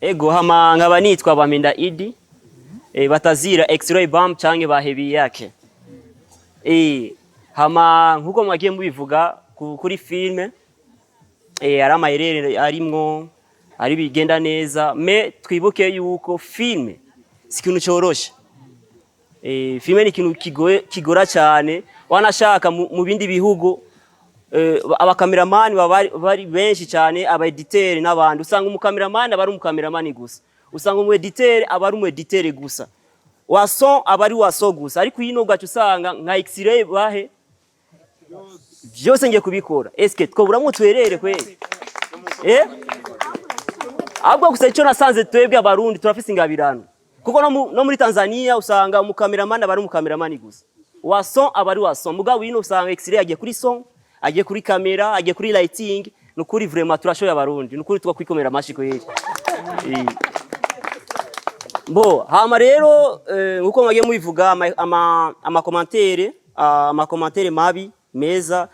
Ego, hama nkaba nitwa Baminda Idi, batazira X-ray bam canke bahebi yake. Hama nkuko mwagiye mubivuga kuri film, ari amayerere arimwo, ari bigenda neza, mais twibuke yuko film si ikintu coroshe. Film ni ikintu kigoye, kigora cyane. Wanashaka mu bindi bihugu, abakameramani baba bari benshi cyane, aba editeur n'abandi. Usanga umukameramani aba ari umukameramani gusa, usanga umu editeur aba ari umu editeur gusa, wa son aba ari wa son gusa. Ariko hino ugaca usanga nka X-ray bahe byose ngiye kubikora. Eske twoburamwo twerere kweli? Ahubwo gusa icyo nasanze, twebwe Abarundi turafise ingabirano, kuko no muri Tanzania usanga umukameramani aba ari umukameramani gusa, wa son aba ari wa son. Mugabo hino usanga X-ray agiye kuri son, agiye kuri kamera, agiye kuri lighting. Nukuri vraiment turashoboye Abarundi, nukuri twakwikomera amashi kweli. Bo hama rero, nkuko mwagiye mubivuga, ama commentaire mabi, meza,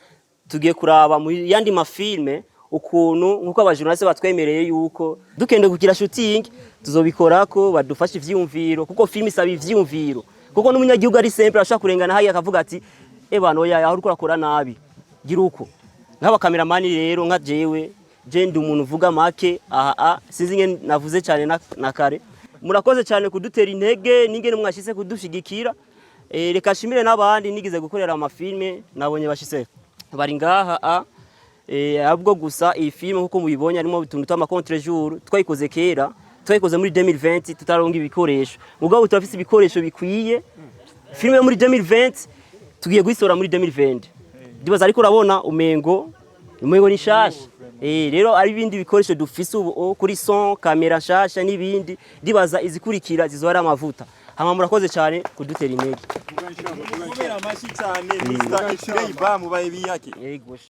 tugiye kuraba mu yandi ma films ukuntu, nkuko abajournaliste batwemereye yuko dukende kugira shooting tuzobikorako, badufashe ivyiyumviro, kuko film isaba ivyiyumviro, kuko n'umunyagihugu ari simple ashobora kurengana hariya akavuga ati: "Eh bano, oya, aho uriko urakora nabi, gira uko." Nk'abakameramani rero, nka jewe, je ndi umuntu uvuga make. Aha a sinzi ingene navuze cyane na kare. Murakoze cyane kudutera intege n'ingene mwashise kudushigikira. Reka shimire n'abandi nigize gukorera ama films, nabonye bashise bari ngaha. A ahubwo gusa iyi film, nkuko mubibonye, harimo utuntu tw'ama contre jour. Twayikoze kera, twayikoze muri 2020, tutaronga ibikoresho. Mugabo turafise ibikoresho bikwiye. Film yo muri 2020 tugiye guyisohora muri 2020, ndibaza. Ariko urabona umengo ni shasha. Rero ari ibindi bikoresho dufise ubu, kuri son, kamera nshasha n'ibindi, ndibaza izikurikira zizoba ari amavuta. Hama murakoze cyane kudutera intege. Komera amashyi cyane Mr. X-ray Bam bahebi yake. Yego.